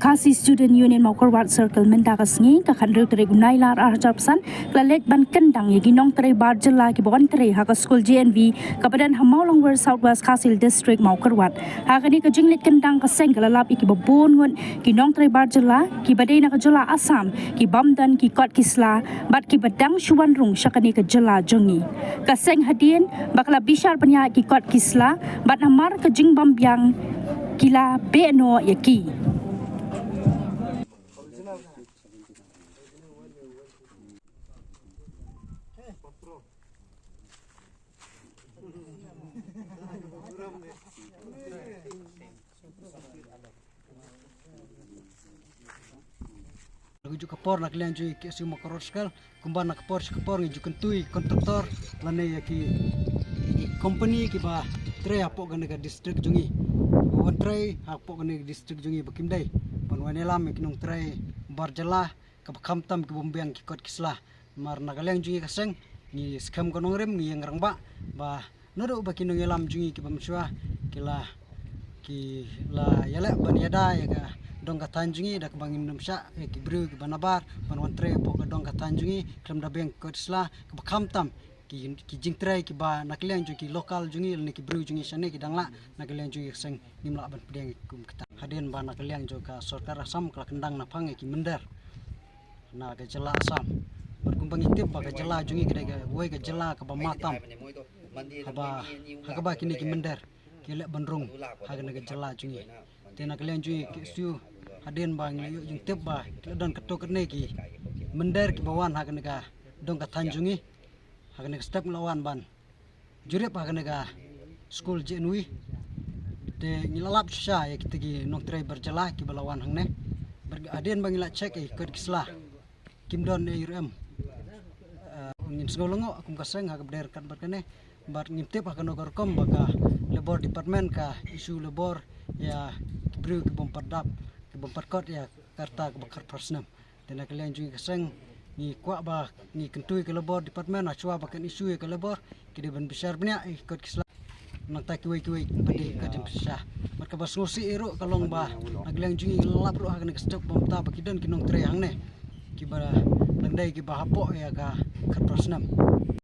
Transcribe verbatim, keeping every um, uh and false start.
Khasi Student Union Mawkyrwat Circle mynta ka sngi ka khathynriew tarik u Nailar arhajar arphew san ka la leit ban kyndang ïa ki nongtrei bar jylla kiba wan trei ha ka skul J N V kaba don ha Mawlangwir, South West Khasi Hills District, Mawkyrwat. Ha kane ka jingleit kyndang ka seng ka la lap ïa kiba bun ngut ki nongtrei bar jylla kiba dei na ka jylla Assam, ki bym don ki kot ki sla bad kiba dang shu wan rung sha kane ka jylla jong ngi. Ka seng hadien ba ka la bishar bniah ki kot ki sla bad namar ka jingbym biang ki la beh noh ïa ki. Ngi ju ka por na ka liang jong ngi K S U Mawkyrwat Circle, kumba na ka por sha ka por ngi ju kyntu ïa ki kontraktor lane ïa ki, ki company kiba trei hapoh kane ka district jong ngi, kiba wan trei hapoh kane ka district jong ngi ba kim dei ban wan ïalam ïa ki nongtrei bar jylla kaba khamtam ki bym biang ki kot ki sla. Namar na ka liang jong ngi ka seng ngi skhem ka nongrim, ngi ïeng rangbah ba naduh ba ki nongïalam jong ngi kiba mynshuwa ki la, ki la ïaleh ban ïada ïa ka dong ka thaiñ jong ngi da kaba ngim nym shah ïa ki briew kiba nabar ban wan trei hapoh ka dong ka thaiñ jong ngi khlem da biang ki kot ki sla, kaba khamtam ki, ki jingtrei kiba na ka liang jong ki local jong ngi lane ki briew jong ngi shane ki dang lah, na ka liang jong ngi ka seng ngim lah ban pdiang kum kata. Hadien ba na ka liang jong ka sorkar Assam ka la kyndang naphang ïa ki mynder na ka jylla Assam. Bad kumba ngi tip ba ka jylla jong ngi ka dei kawei ka jylla kaba ma tam haba, ha kaba kine ki mynder ki leh ban rung ha kane ka jylla jong ngi. Te na ka liang jong ngi K S U hadien ba ngi la ïoh jingtip ba ki la don katto katne ki mynder kiba wan ha kane ka dong ka thaiñ jong ngi, ha kane ka step ngi la wan ban jurip ha kane ka skul J N V. Te ngi la lap shisha ïa kita ki nongtrei bar jylla kiba la wan hangne. Bad hadien ba ngi la check ïa ki kot ki sla kim don ei ruh em. Eh, ngin sngew lyngngoh kum ka seng ha kaba dei ryngkat bad kane. Bad ngim tip ha kano ka rukom ba ka Labour Department ka issue Labour ïa ki briew ki bym pat dap, ki bym pat kot ïa ka rta kaba khatphra snem. Te na ka liang jong ngi ka seng ngi kwah ba ngi kyntu ïa ka Labour Department, ha shuwa ba kan issue ïa ka Labour ki dei ban bishar bniah ïa ki kot ki sla. Nangta kiwei kiwei ki pat dei ka jingpynshisha. Bad kaba sngewsih ruh ka long ba na ka liang jong ngi la lap ruh ha kane ka step ba mynta ba ki don ki nongtrei hangne kiba dang dei kiba hapoh ïa ka khatphra snem.